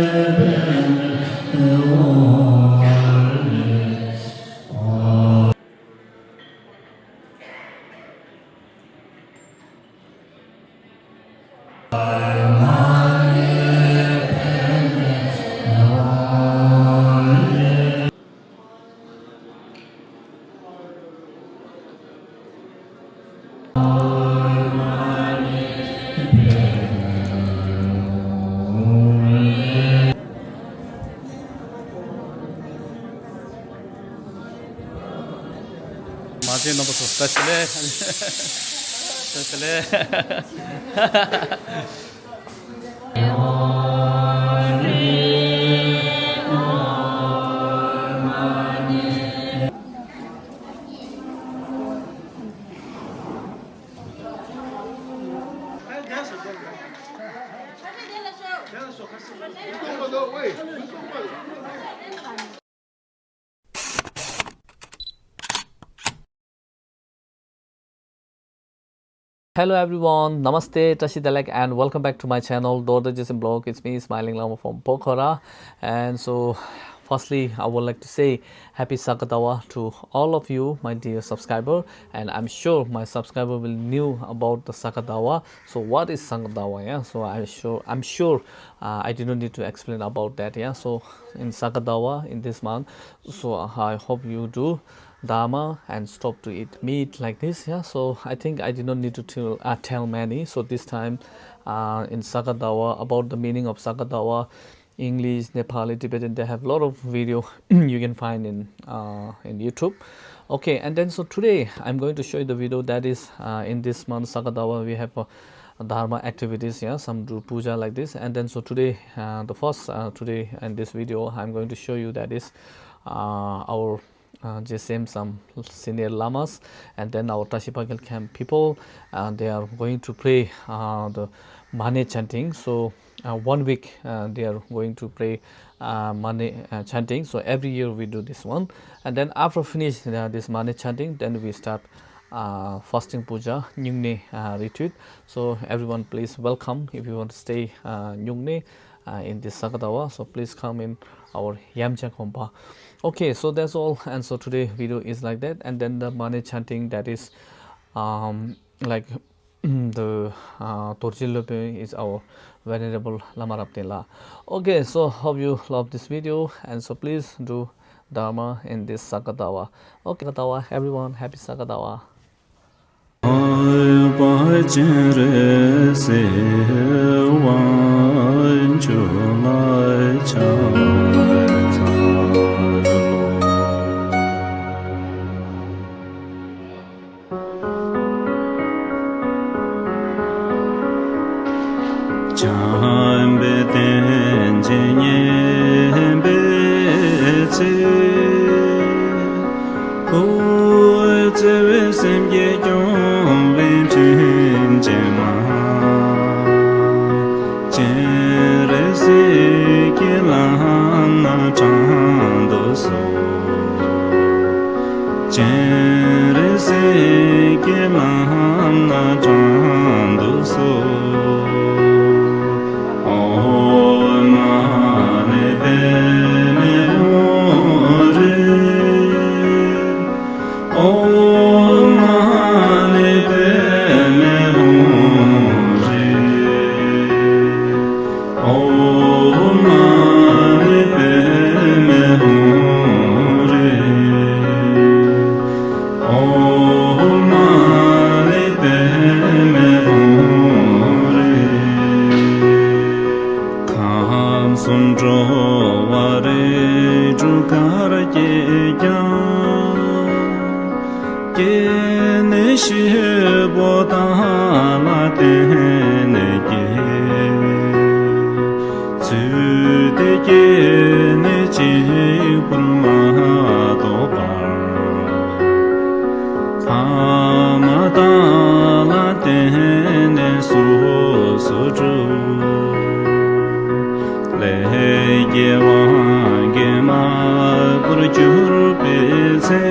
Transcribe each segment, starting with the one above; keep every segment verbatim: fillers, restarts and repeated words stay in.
མ་བྱན་རྣམ་པ་ཚོ་བཀྲ་ཤིས་བདེ་ལེགས། བཀྲ་ཤིས་བདེ་ལེགས། Hello everyone, Namaste, བཀྲ་ཤིས་བདེ་ལེགས, and welcome back to my channel, Dorda Jason Blog. It's me, Smiling Lama from Pokhara. And so, firstly, I would like to say happy Sakadawa to all of you, my dear subscriber. And I'm sure my subscriber will knew about the Sakadawa. So what is Sakadawa? Yeah, so I'm sure, I'm sure, uh, I do not need to explain about that. Yeah, so in Sakadawa, in this month, so I hope you do dharma and stop to eat meat like this. Yeah, so I think I did not need to tell, uh, tell many. So this time, uh, in Sakadawa, about the meaning of Sakadawa, English, Nepali, Tibetan, they have a lot of video you can find in, uh, in YouTube. Okay, and then so today I'm going to show you the video that is, uh, in this month Sakadawa we have, uh, dharma activities, yeah, some do puja like this. And then so today, uh, the first, uh, today in this video I'm going to show you that is, uh, our, uh, J C M, some senior lamas, and then our Tashi Pakel camp people, uh, they are going to pray, uh, the Mane chanting. So, uh, one week, uh, they are going to pray, uh, Mane, uh, chanting. So every year we do this one. And then after finish, uh, this Mane chanting, then we start, uh, fasting puja, Nyungne, uh, retreat. So everyone please welcome if you want to stay, uh, Nyungne, uh, in this Sakadawa. So please come in our Yamcha Kompa. Okay, so that's all. And so today video is like that. And then the Mane chanting, that is, um, like, the, uh, Dorji Lopen is our venerable Lama Rabdin La. Okay, so hope you love this video. And so please do dharma in this Sakadawa. Okay, Sakadawa, everyone, happy Sakadawa. བྱམས་པའི་སྟེང་ཆེན་བརྙེས་པའི་ཚེ། འཁོར་བའི་བརྩེ་བའི་སེམས་ཀྱིས་སྐྱོང་བའི་དྲིན་ཅན་མ། སྤྱན་རས་གཟིགས་ཀྱི་ལམ་སྣ་དྲངས་དུ་གསོལ། སྤྱན་རས་གཟིགས་ཀྱི་ལམ་སྣ་དྲངས་དུ་གསོལ། ཨོཾ་མ་ཎི་པདྨེ་ཧཱུྃ་རེ། ཨོཾ་མ་ཎི་པདྨེ་ཧཱུྃ་རེ། ཨོཾ་མ་ཎི་པདྨེ་ཧཱུྃ་རེ། ཨོཾ་མ་ཎི་པདྨེ་ཧཱུྃ་རེ། ཁམས་གསུམ་འགྲོ་བ་རིགས་དྲུག་གར་སྐྱེས་ཀྱང་། སྐྱེས་ནས་ཤི་བོ་དང་ལ་བརྟེན་ནས་སྐྱེས། ཚུལ་དེ་སྐྱེས་ནས་གཅིག་པུར་མ་རྟོགས་པར། ཕ་མ་དང་ལ་བརྟེན་ནས་སོ་སོར་གྲུབ། ལས་ཀྱི་དབང་གིས་མ་བུར་གྱུར་པའི་ཚེ།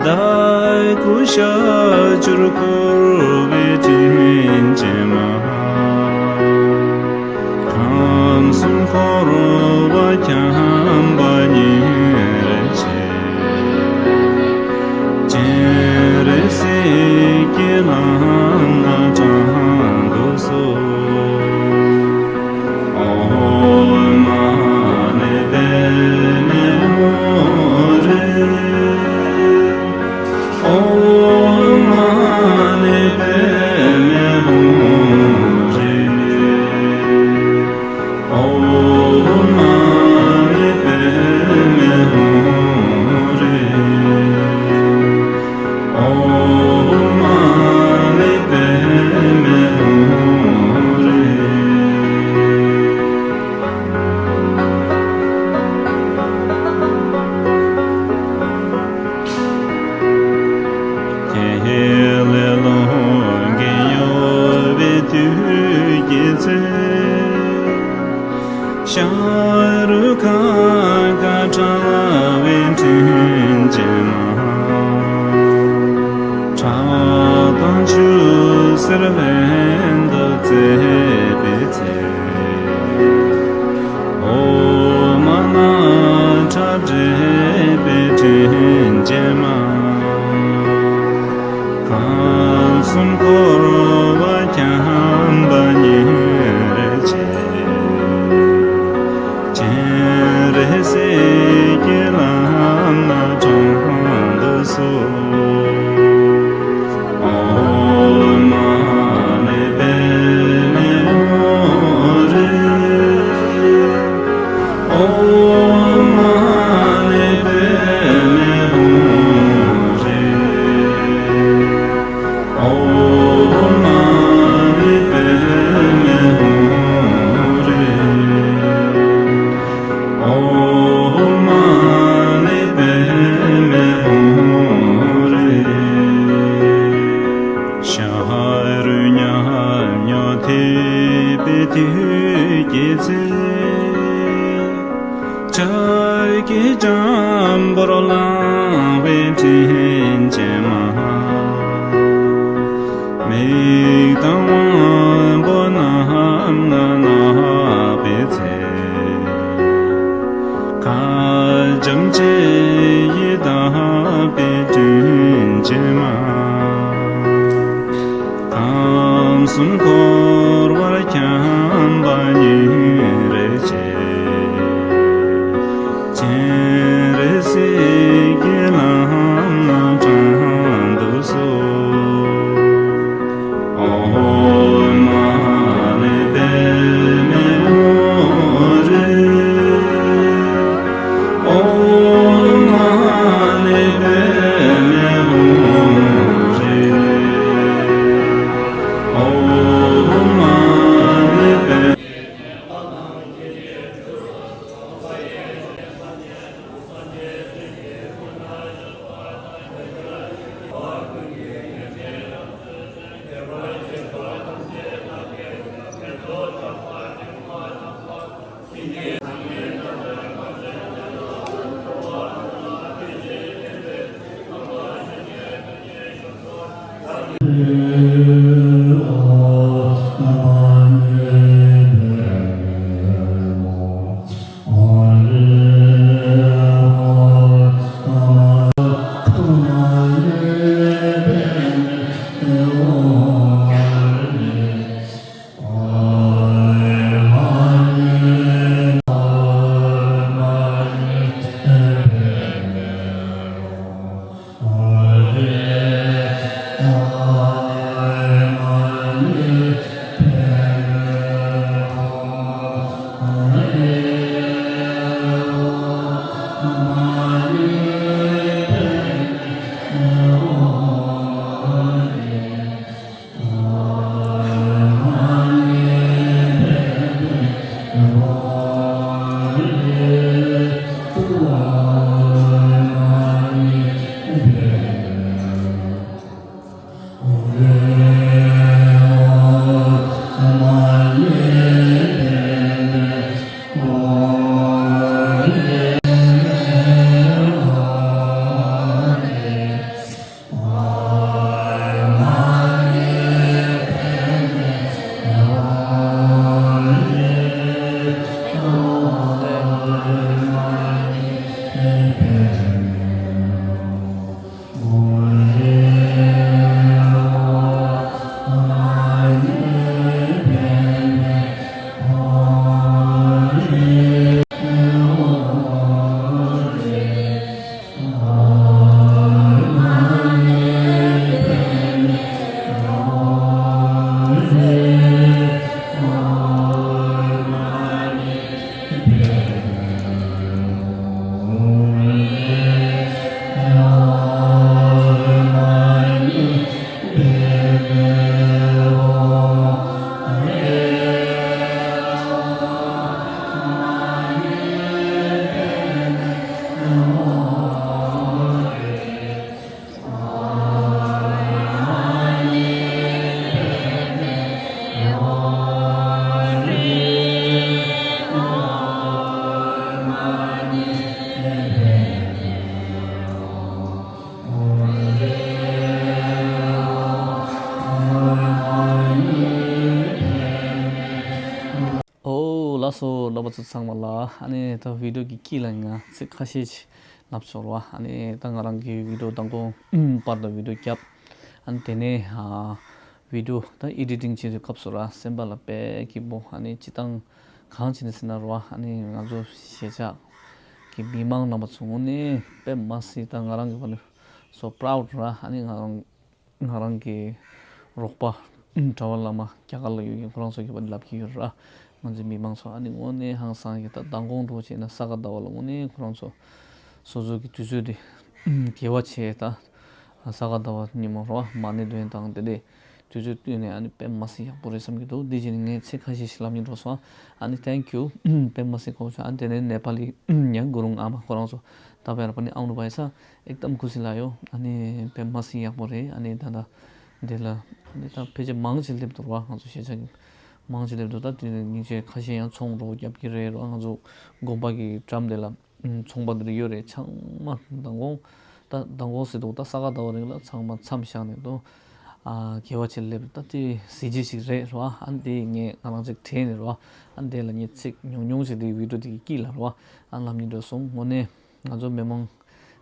བདག་གི་ཤ་ཆུར་འཁོར་བའི་དྲིན་ཅན་མ། གང་ འཁོར་བ་འཁྱམས་པ་ཉེར་བྱེད། སྤྱན་རས་གཟིགས་ཀྱི་ལྷ་སྔགས་བགྲང་དུ་གསོལ། ཨོཾ་མ་ཎི་པདྨེ་ཧཱུྃ་རེ། ཨོཾ་མ་ཎི་པདྨེ་ཧཱུྃ་རེ། ཨོཾ་མ་ཎི་པདྨེ་ཧཱུྃ་རེ། ཨོཾ་མ་ཎི་པདྨེ་ཧཱུྃ་རེ། དེ་ལས་ལོ་འགའ་ཡོལ་བའི་དུས་ཀྱི་ཚེ། ཤ་རུ་ཁ་ག་གྲྭ་བའི་དྲིན་ཅན་མ། ཁྲག་དང་ཆུ་སེར་བན་དུ་བཙས་པའི་ཚེ། འོ་མ་ནག་ཁྲ་འདྲེས་པའི་དྲིན་ཅན་མ། ཁམས་གསུམ་འཁོར་བ་འཁྱམས་པ་ཉེར་བྱེད། སྤྱན་རས་གཟིགས་ཀྱི་ལྷ་སྔགས་བགྲང་དུ་གསོལ། ཨོཾ་མ་ཎི་པདྨེ་ཧཱུྃ་རེ། ཨོཾ་མ་ཎི་པདྨེ་ཧཱུྃ་རེ། ཨོཾ་མ་ཎི་པདྨེ་ཧཱུྃ་རེ། ཨོཾ་མ་ཎི་པདྨེ་ཧཱུྃ་རེ། ཤ་རུས་ཉམས་མྱོང་ཐེབས་པའི་དུས་ཀྱི་ཚེ། ལྕགས་ཀྱི་སྤྱང་པོར་བསླངས་པའི་དྲིན་ཅན་མ། མིག་དང་དབང་པོ་རྣམས་ལྔ་ན་བུད་ཚེ། ཁ་འཇམ་ཅེ་ཡིས་བཏབ་པའི་དྲིན་ཅན་མ། ཁམས་གསུམ་འཁོར་བར་འཁྱམས་པ་ཉེར་བྱེད། སྤྱན་རས་གཟིགས་ཀྱི་ལྷ་སྔགས་བགྲང་དུ་གསོལ། ཨོཾ་ ལགས་སོ། རྣམ་པ་ཚོ་ཚང་མ་ལ་ཨ་ནི་ད་བི་ཌིའོ་གི་དཀྱིལ་ལ་ང་ཚིག་ཁ་ཤས་ཅིག་ལབ་ཆོག་ར། ཨ་ནི་ད་ང་རང་གི་བི་ཌིའོ་མདང་དགོང་པར་དུ་བི་ཌིའོ་བརྒྱབ། ཨ་ནི་དེ་ནས་ཨ་བི་ཌིའོ་ད་ཨེ་ཌི་ཊིང་བྱེད་དུས་སྐབས་སུ་ར་སེམས་པ་ལ་དཔེ་སྐྱིད་པོ། ཨ་ནི་སྤྱིར་བཏང་གང་བྱས་ནས་ཟེར་ན་ར་ཨ་ནི་ང་ཚོ་གཞིས་ཆགས་ཀྱི་མི་མང་རྣམ་པ་ཚོ་དངོས་གནས་དཔེ་མ་སྲིད་ད་ང་རང་གི་བ་ནི་so proud ར། ཨ་ནི་ང་རང་ང་རང་གི་རོགས་པ་གྲྭ་པ་བླ་མ་རྒྱ་གར་ལ་ཡོད་མཁན་ཁོ་རང་ཚོ་གིས་ལབ་ཀྱི་ཡོད་ར། ང་ཚོའི་མི་མང་ཚོ་ཨ་ནི་དངོས་གནས་ཧང་སང་གི། ད་མདང་དགོང་འདྲ་བྱས་ན་ས་ག་ཟླ་བ་ལ་དངོས་གནས་ཁོ་རང་ཚོ་སོ་སོ་གི་དུས་ཚོད་དེ་དགེ་བ་བྱས། ད་ས་ག་ཟླ་བ་ཉིན་མོ་ར་མ་ཎི་འདོན་དང་དེ་འདྲས་དུས་ཚོད་བཏོན་ནས་ཨ་ནི་དཔེ་མ་སྲིད་ཡག་པོ་རེད་བསམ་གྱི་འདུག་འདི་བྱས་ནས་ངས་ཚིག་ཁ་ཤས་ཤིག་ལབ་སྙིང་འདོད་སོང་། ཨ་ནི་thank you དཔེ་མ་སྲིད་དགའ་བོ་བྱུང་། ཨ་ནི་དེ་ནས་ནེ་པ་ལི་ཡང་གུ་རུང་ཨ་མ་ཁོ་རང་ཚོ་ད་བེ་ར་པ་ནི་ཨང་ནུ་བའི་ས་ཨེག་དམ་ཁུ་སི་ལ་ཡོད། ཨ་ནི་དཔེ་མ་སྲིད་ཡག་པོ་རེད། ཨ་ནི་ད་ད་འདི་ལ་ཨ་ནི་ད་ཕལ་ཆེར་མང་ཆེ་སླེབས་འདུག་ར། ང་ཚོ་གཞིས་ཆགས་ཀྱི་མང་ཆེ་སླེབས་འདུག་ད་དེ་ནས་ཉིན་ཤས་ཁ་ཤས་ཡང་ཚོང་འགྲོ་རྒྱབ་ཀྱི་རེད་ར། ང་ཚོ་དགོན་པ་གི་འགྲམ་དེ་ལ་ཚོང་པ་འདི་རུ་ཡོད་རེད། ཚང་མ་མདང་དགོང་ད་མདང་དགོང་ཟེར་འདུག་ད་ས་ག་ཟླ་བ་རིང་ལ་ཚང་མ་མཚམས་བཞག་ནས་འདུག་ཨ་དགེ་བ་ཆེ་སླེབས། ད་དེ་གཟི་བརྗིད་ཞིག་རེད་ར། ཨ་ནི་དེ་ངས་ང་རང་ཅིག་དྲན་ནས་ར། ཨ་ནི་དེ་ལ་ངས་ཚིག་ཉུང་ཉུང་ཞིག་དེ་བི་ཌིའོ་དེ་གི་དཀྱིལ་ལ་ར་ཨ་ལབ་སྙིང་འདོད་སོང་། དངོས་གནས་ང་ཚོ་མི་མང་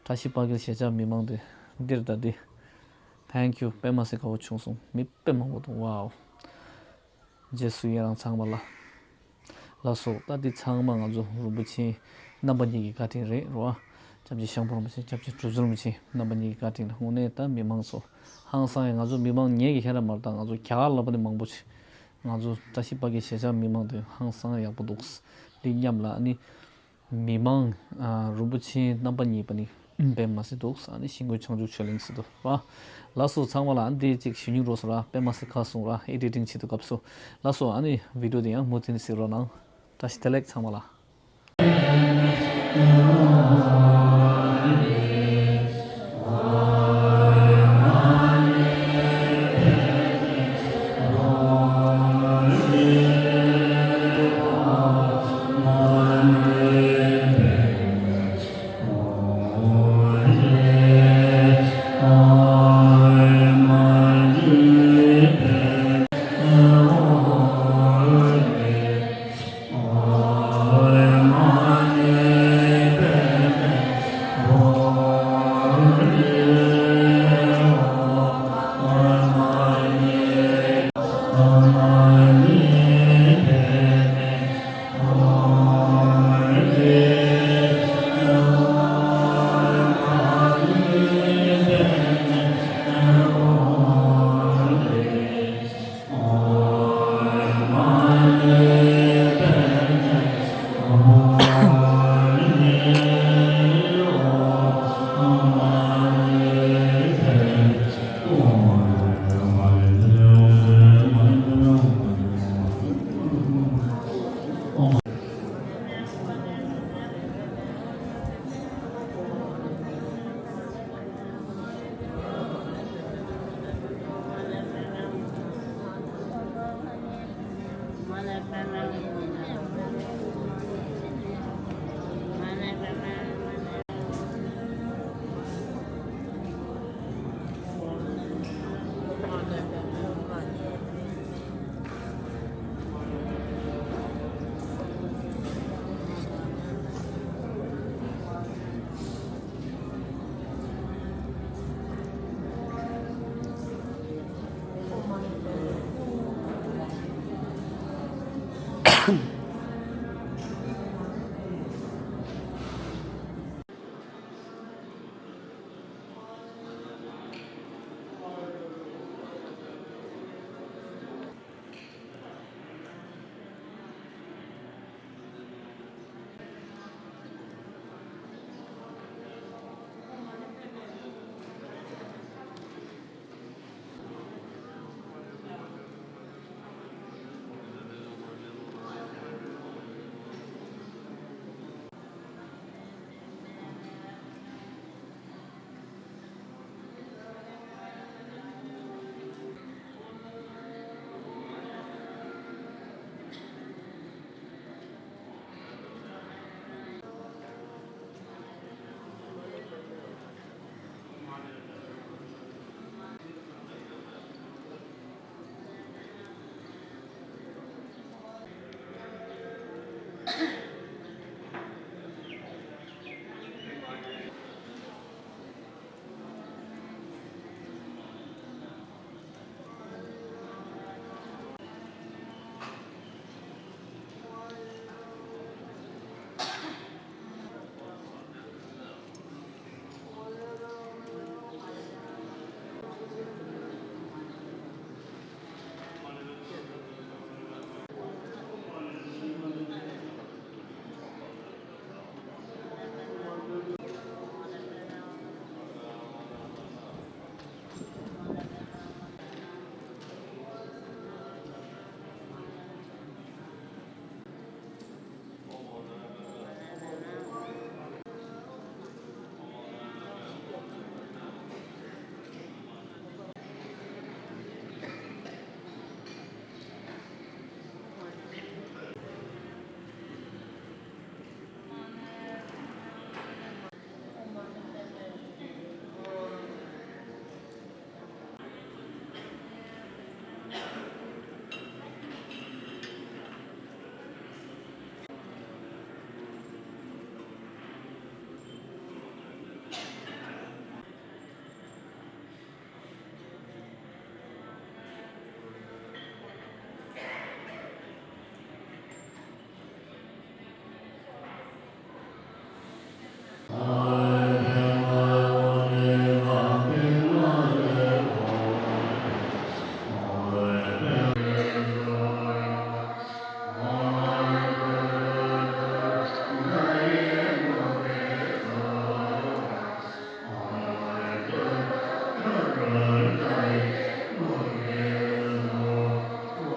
བཀྲ་ཤིས་པ་གིར་གཞིས་ཆགས་མི་མང་དེ་འདིར་ད་དེ་thank you དཔེ་མ་སྲིད་དགའ་བོ་བྱུང་སོང་། མི་དཔེ་མང་པོ་འདུག wow རྗེས་སུ་ཡི་རང་ཚང་མ་ལ། ལགས་སོ། ད་འདི་ཚང་མ་ང་ཚོ་རིན་པོ་ཆེ་རྣམ་པ་གཉིས་ཀྱི་བཀའ་དྲིན་རེད་ར། སྐྱབས་རྗེ་ཤམ་བྷོ་རིན་པོ་ཆེ་སྐྱབས་རྗེ་གྲུབ་ཚུལ་རིན་པོ་ཆེ་རྣམ་པ་གཉིས་ཀྱི་བཀའ་དྲིན་ལ་དངོས་གནས་ད་མི་མང་ཚོ་ཧང་སང་ཡ། ང་ཚོ་མི་མང་ངེད་ཀྱི་ཁྱེད་རང་མ་རེད། ད་ང་ཚོ་རྒྱ་གར་ལ་བ་ནི་མང་པོ་ཆེ། ང་ཚོ་བཀྲ་ཤིས་པ་གི་གཞིས་ཆགས་མི་མང་དེ་ཧང་སང་ཡག་པོ་འདུག་འདི་མཉམ་ལ་ཨ་ནི་མི་མང་ཨ་རིན་པོ་ཆེ་རྣམ་པ་གཉིས་པ་ནི་དཔེ་མ་སྲིད་འདུག་ཨ་ནི་ཞིང་ཀུན་བྱང་ཆུབ་ཆོས་གླིང་ཟེར་འདུག་ར། ལགས་སོ། ཚང་མ་ལ་ཨ་ནི་འདི་གཅིག་ཞུ་སྙིང་འདོད་སོང་ར། དཔེ་མ་སྲིད་ཁ་བཟུང་ར། ཨེ་ཌི་ཊིང་བྱེད་དུས་སྐབས་སུ། ལགས་སོ། ཨ་ནི་བི་ཌིའོ་དེ་ཡང་མུ་མཐུད་ནས་གཟིགས་རོགས་གནང་། བཀྲ་ཤིས་བདེ་ལེགས་ཚང་མ་ལ།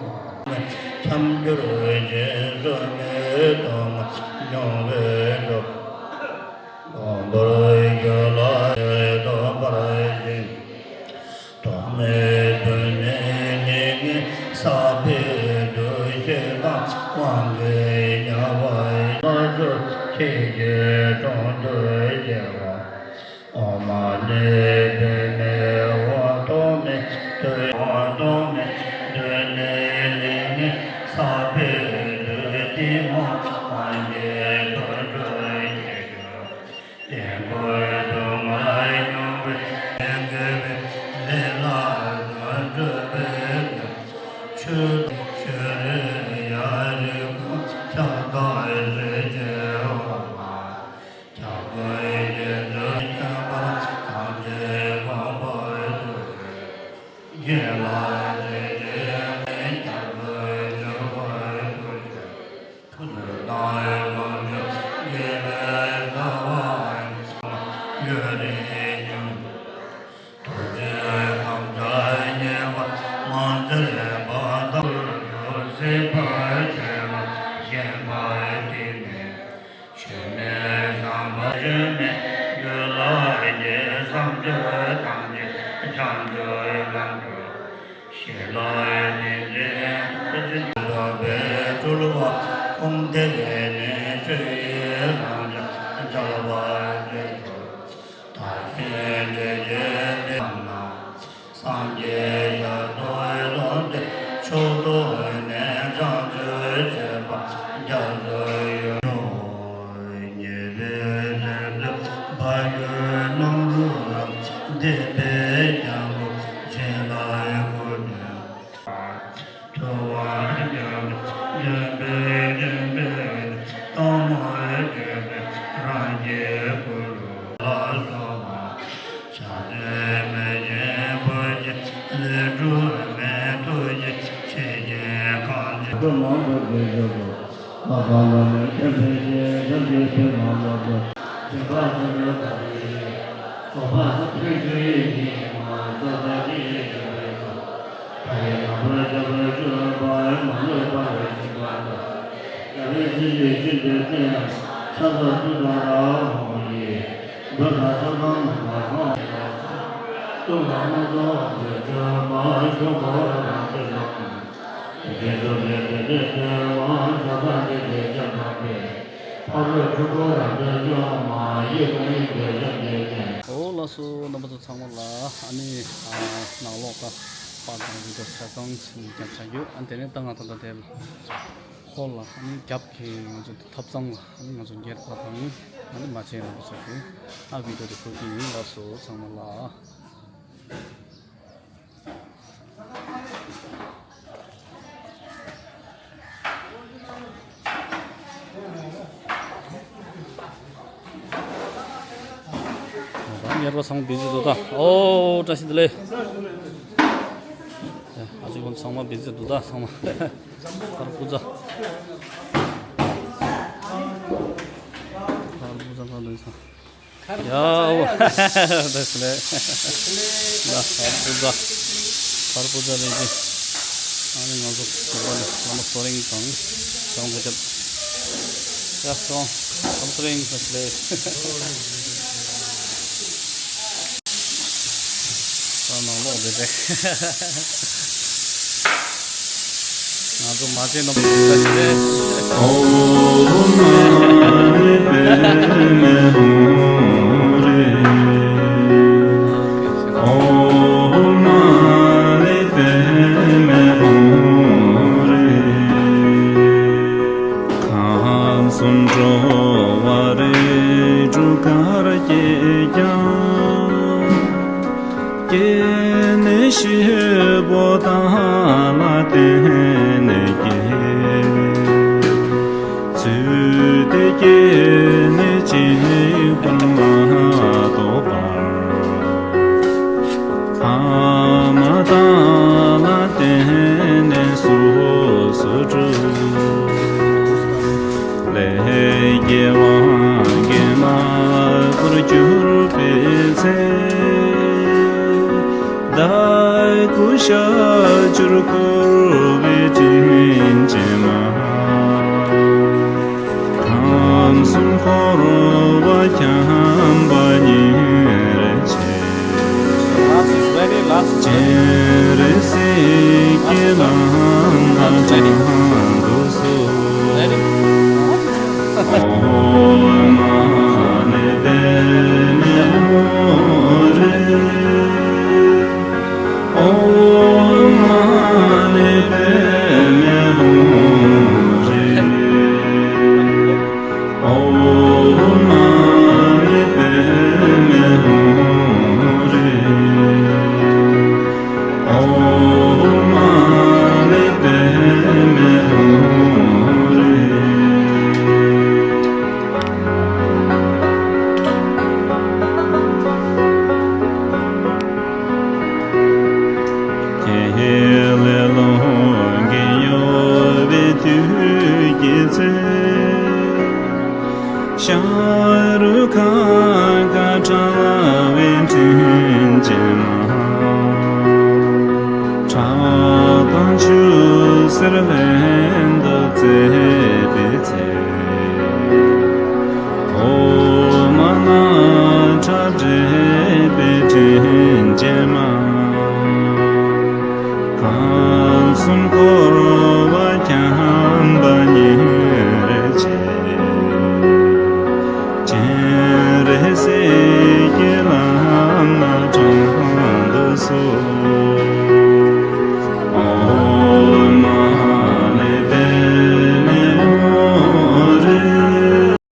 འཁྱམས་གྱུར་རྗེས་སུ་མི་མཐོང་མྱོང་བའི་སྟོབས། མགོན་པོར་གྱུར་ལ་ཡོད་དོ་བར་ཞིང་། ཐོག་མེད་དུ་ནི་ནི་ནི་ས་པའི་འདུ་ཤེས་དང་དབང་གིས་ཉ་བའི་ལ་སོགས་ཆོས་ཀྱི་དྲུང་དུ་སྐྱེ་བ། འོག་མ་ནི་བུད་མེད་འོག་ཐོག་མེད་དུ་འོག་ཐོག་མེད་དུ་ནི་ལིང་ནི་ས་པའི་འདུ་ཤེས་དབང་གིས་དུད་འགྲོ་སྐྱེ་བ། དེ་ཀུན་ཏུ་མ་མྱོང་བའི་དེ་དགེ་བའི་ལས་ལ་བརྩོན་འགྲུས་པའི་ཕྱིར། ཆོས་ཆོས་རེ་ཡ་རེ་ཀུན་ཁྱབ་བདག་གཟུགས་ཅན་འོག་མ། ཁྱབ་ཀུན་རྗེས་སུ་མཁྱེན་པར་ཐམས་ཅད་མཁྱེན་པར་ཐུགས་བསྐྱེད། དགེ་ལ་རྗེས་སུ་ཡི་རང་ཁྱབ་བདག་གཟུགས་ཅན་འོག་མ། ཐུགས་རྗེ་དང་ལོངས་སྤྱོད་དགེ་བའི་རྩ་བ་ཡོད་རིང་ཉུང་། ཐུགས་རྗེ་ཐམས་ཅད་མཉེས་པ་མ་མཛད་པ་དང་། སྲིད་པར་བྱེད་པ་ཞེན་པ་དེ་ནི་ཆོས་མིན་བསམ་པ་ཆོས་མིན་རྒྱུད་ལ་སྐྱེས། བསམ་དོན་ཐམས་ཅད་བྱང་ཆུབ་ལམ་དུ། ཞི་ལྷག་ཏིང་འཛིན་ཐུགས་རྗེ་ཆེན་པོ་པའི་སྤྲུལ་པ་ཀུན་བཏེགས་ནས་ཆོས་ཀྱི་རང་ཆས་མཇལ་བར་མཛད་དོ། བདག་གཞན་འདྲེས་བྱེད་དེ་ན། སངས་རྒྱས་ཞབས་ཏོག་ལོངས་སྤྱོད་མཆོག་ཏུ་གནས། བྱང་ཆུབ་སྤྱོད་པ་རྒྱ་མཚོའི་ཡུལ། ཉེས་པའི་དོན་དུ་བག་ཡོད་རྣམ་རོལ་བསྡད་པའི་སྐྱབས་མགོན་ཆེ་ལ་གུས་ཕྱག་འཚལ་ལོ། ཐུབ་པ་རྒྱ་མཚོ་འདྲེན་པའི་འདྲེན་པའི་སྟག་མོ་བརྒྱུད་པའི་རང་གི་གུ་རུ་ལ་སོགས་པ། ཕྱག་འཚལ་མི་མཇེད་བུ་སྐྱེས་ལས་གྲུབ་མའི་ཐུགས་རྗེ་ཆེ་ཆེན་གང་ཆེ། མང་དུ་བགྲོད་བྱ་དགོས། བླ་མ་ལ་ནི་མཁྱེན་པའི་རྗེས་ཀྱང་དེ་ཕན་མ་ལོག་པར་བྱེད་པ་ཙམ་ཡང་དག་པའི་ཡིན། རྫོགས་པ་སངས་རྒྱས་ཆོས་དབྱིངས་ཉིད་ཡིན་པ་རྩ་བ་ཉིད་ཡིན་པའི་ཚུལ། ཕ་རོལ་ཏུ་ཕྱིན་པ་མ་ལུས་པ་ལ་སྦྱིན་པ་དང་། རྒྱལ་བའི་སྲས་ཀྱི་ཤིན་ཏུ་བརྟན། ཕྱག་འཚལ་ཏུཏྟཱ་ར་ཧཱུྃ་ཡིས། བོད་ལ་ས་དང་མ་དང་། སྟོན་པ་སྣ་ཚོགས་ཀྱི་བཅོས་མ་འཇུག་པ་རང་གི་ལམ། རྗེས་སུ་སླེབས་པའི་སླད་དུ་མ་ཇི་ལྟར་འདི་ནི་སྤྱན་དྲངས་པའི། ཕ་རོལ་ཕྱོགས་ཀུན་རབ་ཏུ་འཇོམས་མ་ཡི་དམ་ཡེ་ཤེས་ཀྱི་སྤྱན། འོ་ལགས་སོ། རྣམ་པ་ཚོ་ཚང་མ་ལ་ཨ་ནི་ཨ་ནང་ལོགས་ཀ་པར་དང་བི་ཌི་ཡོ་ཆ་ཚང་ཞིག་རྒྱབ་བྱ་རྒྱུ། ཨ་ནི་དེ་ནས་ད་ང་ད་ལྟ་དེ་ལ་ སྐོར་ལ་ཨ་ནི་རྒྱབ་ཀྱི་ང་ཚོ་ཐབ་ཚང་ལ་ཨ་ནི་ང་ཚོ་ཉེར་པ་དང་ཨ་ནི་མ་བྱན་རྣམ་པ་ཚོ་གིས་ཨ་བི་ཌི་ཡོ་དེ་འཁོར་གྱི་ཡིན། ལགས་སོ་ཚང་མ་ལ། ད་ཉེར་པ་ཚང་མ་བི་ཛི་འདུག་ད། ཨོ་བཀྲ་ཤིས་བདེ་ལེགས། ཨ་ཅིག་ཁོང་ཚང་མ་བི་ཛི་འདུག་ད་ཚང་མ། ཕར་སྤུ་ཚ། ཕར་སྤུ་ཚ་གང་འདུག་ཚང་། ཡ་ཨོ། བཀྲ་ཤིས་བདེ་ལེགས། ཡ་ཕར་སྤུ་ཚ། ཕར་སྤུ་ཚ་ལས་ཀྱི། ཨ་ནི་ང་ཚོ་གོ་པ་ནས་བླ་མ་གསོ་རིང་དང་། ཀྲང་གོ་ཅབ། ཡ་ཀྲང་། ཁམས་སུ་རིང་ས་ལས། ས་ནང་ལོག་བསྡད་དེ། ང་ཚོ་མ་བྱན་ནོ་ས་ལས། ཨོཾ་མ་ཎི་པདྨེ་ཧཱུྃ་རེ། ཨོཾ་མ་ཎི་པདྨེ་ཧཱུྃ་རེ། ཁམས་གསུམ་འགྲོ་བ་རིགས་དྲུག་གར་སྐྱེས་ཀྱང་། སྐྱེ་གནས་བཞི་པོ་དག་ལ་བརྟེན་ནས་སྐྱེ། ཚུལ་དེ་སྐྱེ་གནས་གཅིག་པུར་མ་གཏོགས་པར། ཕ་མ་དག་ལ་བརྟེན་ནས་སོ་སོར་གྲུབ། ལས་ཀྱི་དབང་གིས་མར་པོར་གྱུར་པའི་ཚེ། ཟླ་སྐུ་ཞབས་ཀྱུར་འཁོར་བའི་དྲིན་ཅན་མ། ཁམས་གསུམ་འཁོར་བ་འཁྱམས་པ་ཉེར་གཅིག། སྤྱན་རས་གཟིགས་ཀྱི་ལམ་སྣ་དྲངས་དུ་གསོལ། ཨོཾ་མ་ཎི་པདྨེ་ཧཱུྃ་རེ། ཨོཾ་མ་ཎི་པདྨེ་ཧཱུྃ་རེ། ཨོཾ་མ་ཎི་པདྨེ་ཧཱུྃ་རེ། ཨོཾ་མ་ཎི་པདྨེ་ཧཱུྃ་རེ། དེ་ལས་ལོངས་སྐུ་ཡོད་པའི་དུས་ཀྱི་ཚེ། ཤ་རུ་ཁ་ཁ་གྲགས་པའི་དྲིན་ཅན་མ། ཁྲག་དང་ཆུ་སེར་ལྷན་དུ་རྩེ།